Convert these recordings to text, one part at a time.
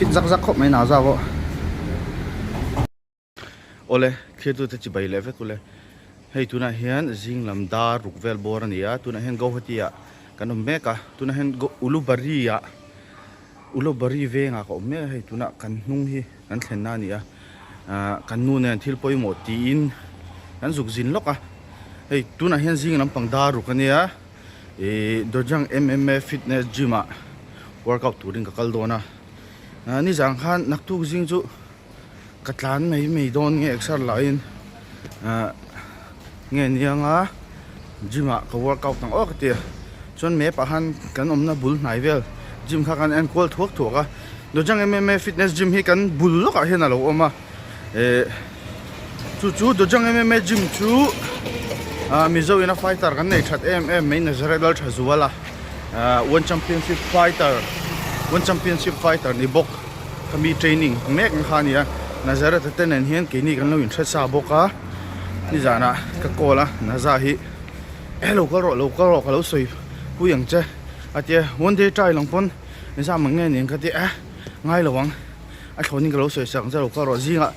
Fit zak zak khawp mai Naza pawh. Awle thlir tute chi bai leh vek ule. Hei tunah hian zing lam dar ruk vel bawr a ni a, tunah hian Guwahati ah kan awm mek a, tunah hian Ulubari ah Ulubari vengah ka awm mek a hei tunah kan hnung hi kan thlen na a ni a, ah kan nu nen thil pawimawh tiin kan zuk zin lawk a, hei tunah hian zing lampang dar ruk a nia ih Dojang M_M_A fitness gym ah workout turin ka kal dawn a, ah nizan khan naktuk zing chu. Ka tlan mai mai dawn nge exer lahin ahh nge nianga gym ah ka workout ang aw ka ti a chuan map ah khan kan awmna bul hnai vel gym kha kan en kual thuak thuak a Dojang M_M_A fitness gym hi kan bul lawkah hian a lo awm a eh chu chu Dojang M_M_A gym chu ah Mizo ina fighter kan nei that em em mai Nazareth Lalthazuala ah one championship fighter one championship fighter ni bawk. Khami training mek ang kha a ni a, Nazareth a te nen hian keini kan lo inhre sa bawk a, nizanah ka call a, Naza hi e lo kal rawh lo kal rawh ka lo sawi pui ang che a tia, one day try lang pawn nizam ang nge nen ka ti a, ngai lo ang a thlawnin ka lo sawi sak ang che lo kal rawh zingah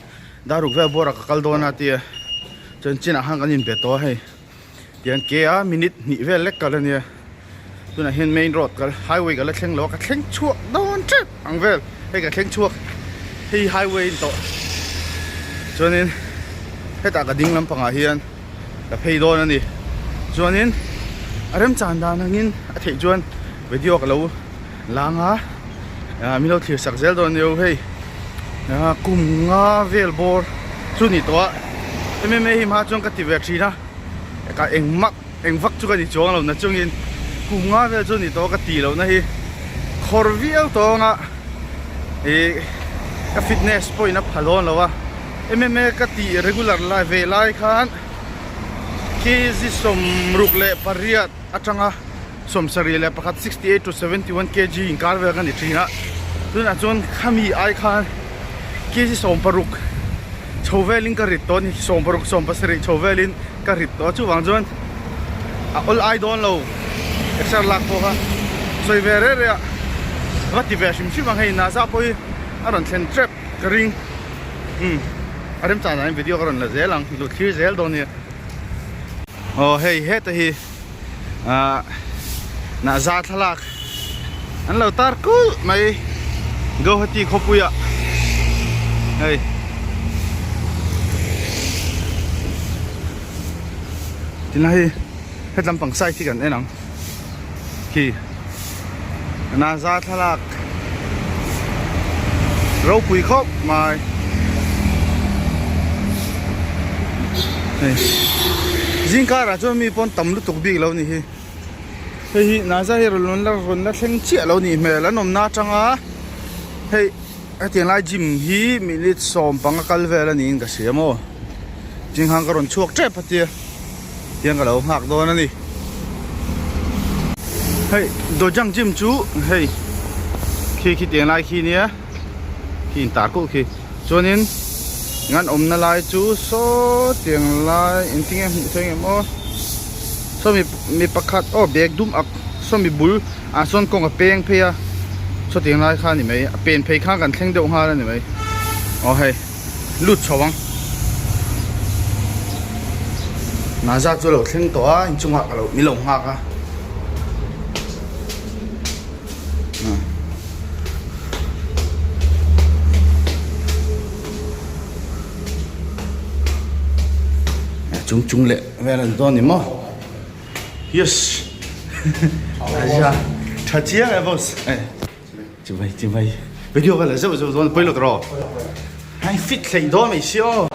daruk vel bawrah ka kal dawn a tia, chuan chinah khan kan inbe tawh a hei. Tiang ke a minute hnih vel lek kal ania tunah hian main road kal highway ka la thleng lo a ka thleng chhuak dawn tep ang vel hei ka thleng chhuak hei highway in tawh chuanin hetah ka ding lampangah hian ka phei dawn ani chuanin a remchan dan angin a theih chuan video ka lo lang a ah min lo thlir sak zel dawn aniau hei ah kum nga vel bawr chu ni tawh a M_M_A hi hma chuan ka ti ve thin a ka engmah eng vak chu ka ni chuang lo na chungin kum nga vel chu ni tawh ka tih loh na hi khawr viau tawng a ih ka fitness pawhin a pha dawn lo a M_M_A ka tih regular lai ve lai khan kg 68 atanga 71 68 to 71 kg inkar vel ka ni thin a tunah chuan khami ai khan kg 16 chho velin ka rit tawh a ni 16 17 chho velin ka rit tawh a chuvang chuan a awl ai dawn lo exer lak pawh kha sawi ve reh reh a va ti ve hrim hrim ang hei Naza pawh hi a rawn thlen tep ka ring umm a remchang danin video ka rawn la zel ang lut thlir zel dawn nia aw hei heta hi. ah nah za thlalak an lo tar kulh mai Guwahati khawpuiah hei tinah hi hetlam pang side hi kan en ang khi nah za thlalak ropui khawp mai hei zingkarah chuan mi pawn tam lutuk bik lo ni hi hei hi naza hi rawn la rawn la thleng chiah lo nih hmel an awmna atanga hei hetiang lai gym hi minute 15 kal vel a niin ka hria maw zing khan ka rawn chhuak tep a tia. Tiang ka lo nghak dawn a ni. Hei Dojang gym chu hei khi khi tiang lai khi nia khi in tar kulh khi chuanin ngan awmna lai chu saw tiang lai engtin nge hmuh thei ngem aw saw mi mi pakhat aw bag dum ak saw mi bul ah sawn kawng a peng phei a saw tiang lai kha a ni mai a pen phei khan kan thleng deuh nghal a ni mai aw hei. Lut chho ang. Naza chu a lo thleng tawh a, inchungah ka lo min lo nghak a. Chung chung leh vel an dawn ni maw? Yes. Naza tha chiang e boss. Chuvai chuvai video ka la zeuh zeuh dawn pawilawk rawh hei fit hleih dawn mai si aw.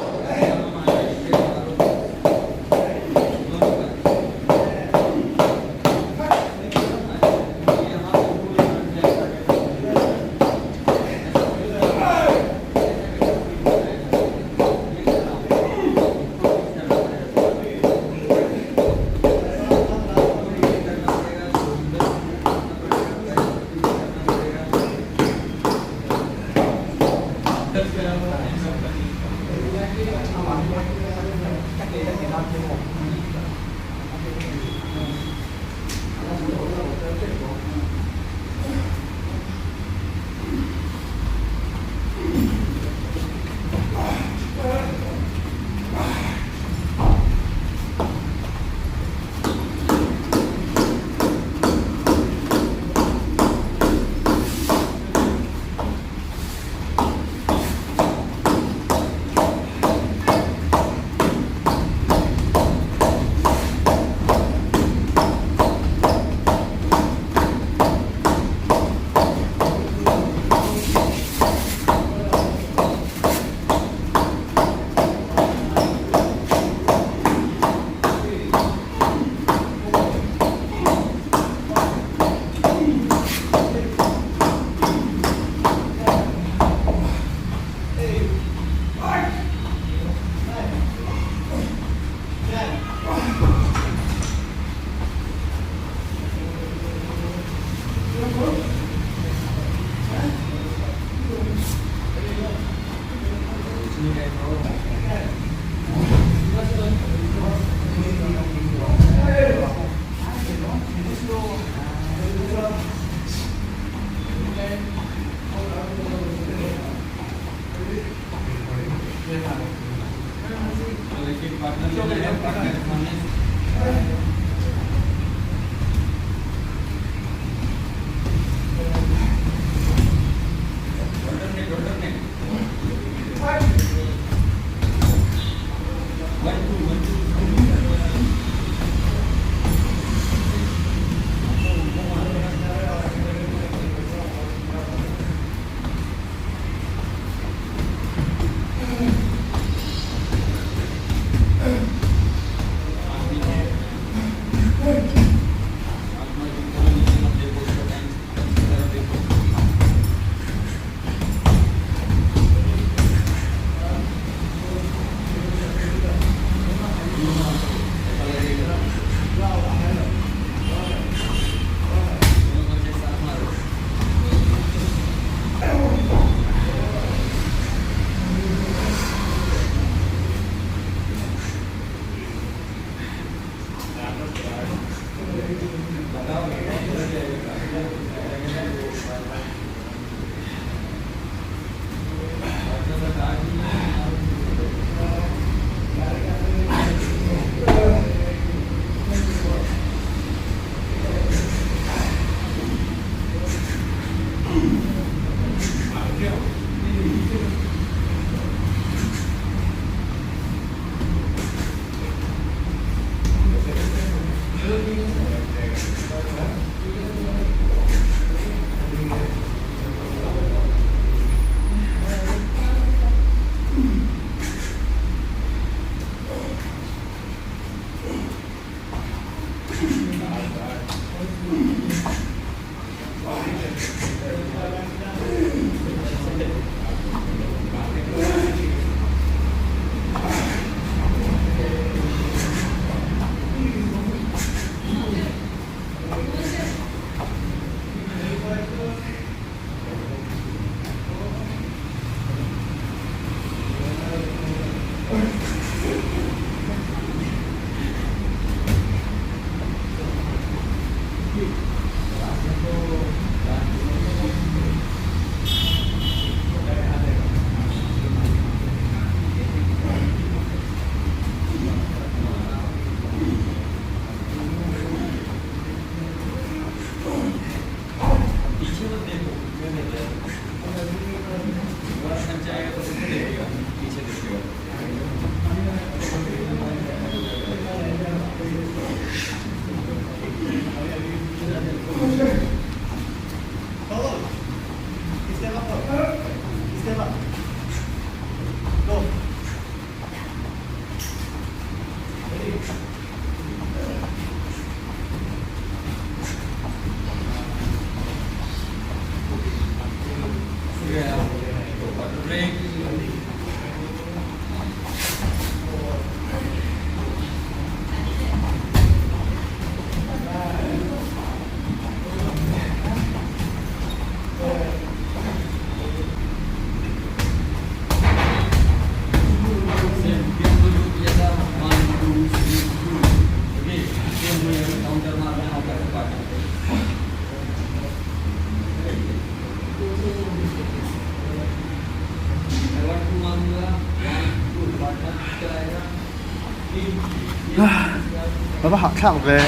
Ka va hahthlak ve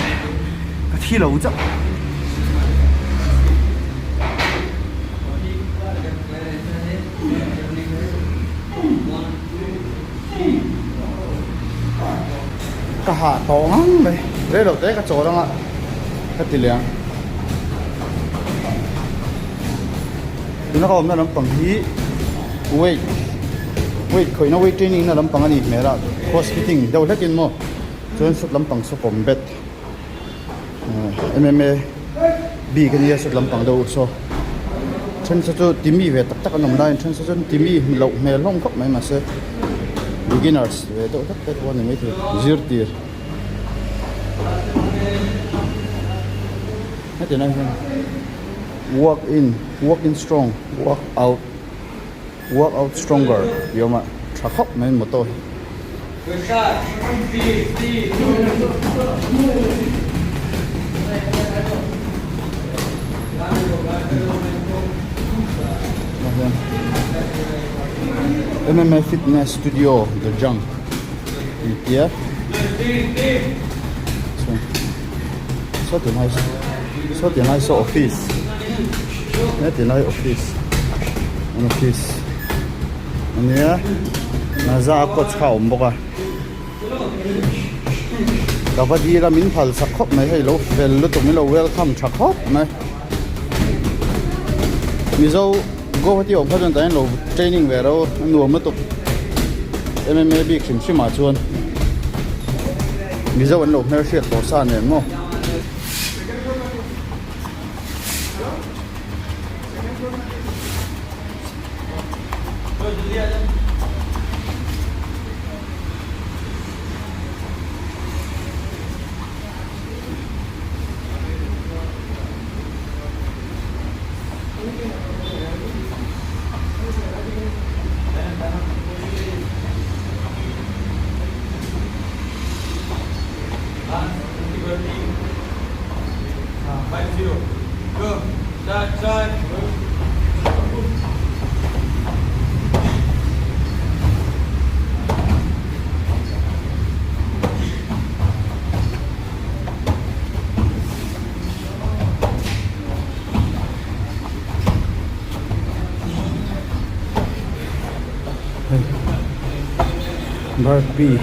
ka thi lo chauh. Ka hah tawh ngang mai rei lo te ka chawl anga ka ti leh ang tuna ka awmna lampang hi weight weight khawihna weight training na lampang a nih hmel a cross fitting deuh hlek in maw chuan sut lampang saw combat M_M_A bik a nia sut lampang deuh saw then saw chu timi ve tak tak an awm laiin then saw chuan timi loh hmel hlawm khawp mai mahse beginners ve deuh hlek te pawh a ni maithei zirtir heti lai hian walk in walk in strong walk out work out stronger tih a awm a tha khawp mai motor hi. MMA fitness studio the junk tih tia saw ti lai saw ti lai saw office heti lai office an office ania naza a coach kha a awm bawk a ka va dil a min phal sak khawp mai hei lo fel lutuk min lo welcome tha khawp mai mizo Guwahati awm kha chuan tah hian lo training ve ro a nuam lutuk M_M_A bik hrim hrim ah chuan mizo an lo hmelhriat tawh sa nen maw. Burpee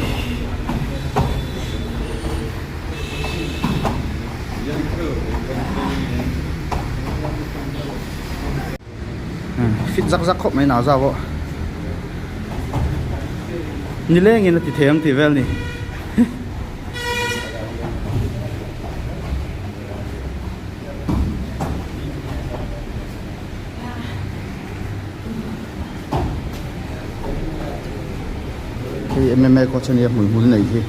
fit zak zak khawp mai nau zau pawh nilengin a ti thei ang tih vel a ni. Hei M_M_A coach ania hmuihmul nei hi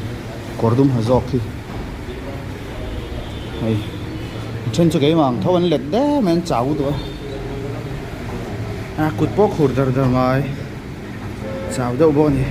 kawr dum ha zawk hi hei a then chu keimah ang tho an let deuh mai an chau duh a a kut pawh khur dar dar mai chau deuh bawk a ni.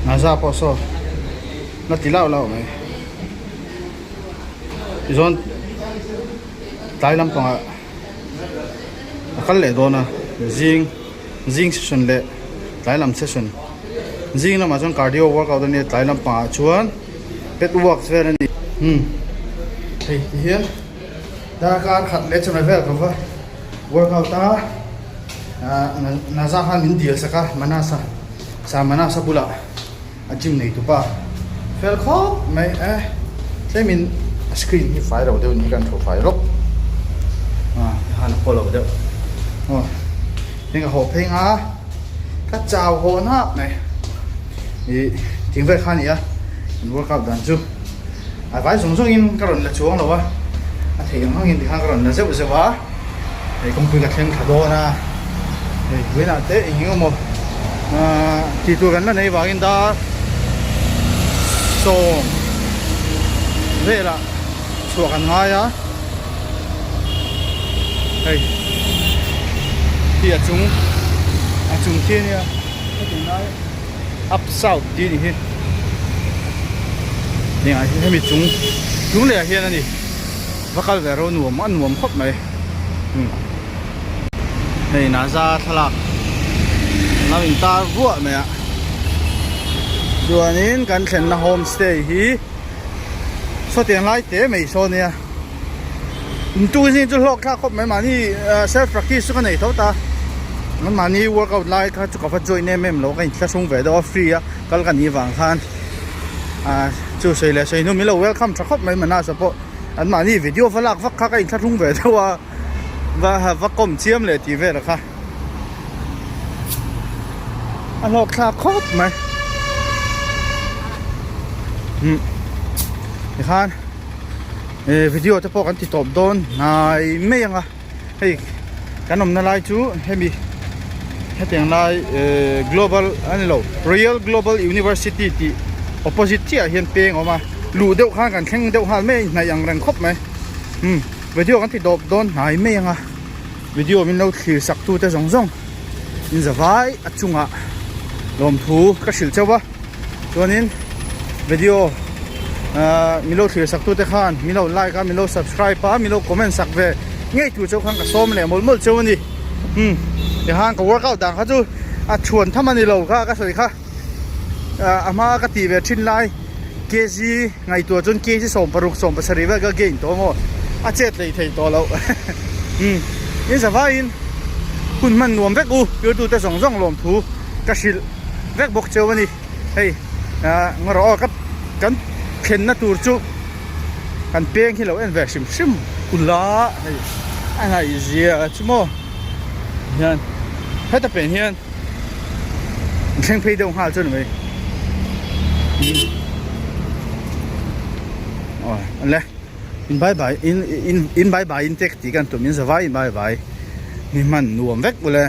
Naza pawh saw la ti lauh lauh mai tichuan tlai lampangah a kal leh dawn a zing zing session leh tlai lam session zing lamah chuan cardio workout a nia tlai lampangah chuan pet work vel a ni umm hei ti hian darkar khat leh chawhmeh vel ka va workout a ah naza khan min dil sak a manasa sa manasa bulah a gym nei tupa fel khawp mai e tlemin a screen hi fai lo deuh ni kan thu fai rawk ah tikhan a pawh lo deuh aw heng a haw phei nga ka chau haw nap mai ih thing vel kha a ni a in workout dan chu a vai zawng zawng in ka rawn la chuang lo a a theih ang ang in tikhan ka rawn la zeuh zeuh a hei kawngpui ka thleng thla dawn a hei vawiinah te eng eng emaw ahh tih tur kan la nei vangin dar sawm velah chhuah kan ngai a hei khi a chung a chung khi ania heti lai up south tih a nih hi hengah hian hemi chung chung leh ah hian a ni va kal ve ro nuam a nuam khawp mai umm hei naza thlalak lo in tar vuah mai a chuanin kan thlenna homestay hi sawtiang lai te mai saw nia intu zing chu hlawk thlak khawp mai mahni self practice chu ka nei tho ta mahni workout lai kha chu ka va join em em lo ka inthlahrung ve deuh a free a kal ka nih vang khan ah chu sawi leh sawi hnu min lo welcome tha khawp mai Manas-a pawh an mahni video va lak vak kha ka inthlahrung ve deuh a va va kawm chiam leh tih vel kha a hlawk thlak khawp mai umm tikhan eh video te pawh kan ti tawp dawn hnai mai ang a hei kan awmna lai chu hemi hetiang lai eh global a ni lo royal global university tih opposite chiah ah hian peng a awm a luh deuh khan kan thleng deuh nghal mai a inhnaih ang reng khawp mai umm video kan ti tawp dawn hnai mai ang a video min lo thlir sak tu te zawng zawng in zavai a chungah lawmthu ka hrilh chauh a. Chuanin video ahh min lo thlir sak tute khan min lo like a min lo subscribe a min lo comment sak ve ngei tur chauh khan ka sawm leh mawlh mawlh chauh a ni umm tihan ka workout dan kha chu a chhuan tham a ni lo kha ka sawi kha ahh a hma ka tih ve thin lai kg ngaihtuah chuan kg 16 17 vel ka gain tawh ang aw a chet lei thei tawh loh umm in zavaiin hun hman nuam vek u tirtute zawng zawng lawmthu ka hrilh. vek bawk cheu a ni hei ah ngaw rawh aw ka kan thlenna tur chu kan peng hi lo en ve hrim hrim ula hei a ngaihzia chu maw hian heta pen hian an thleng phei deuh nghal chu a ni mai aw le in bye bye in in in bye bye in te ka tih kan tum in zavai in bye bye ni hman nuam vek ule.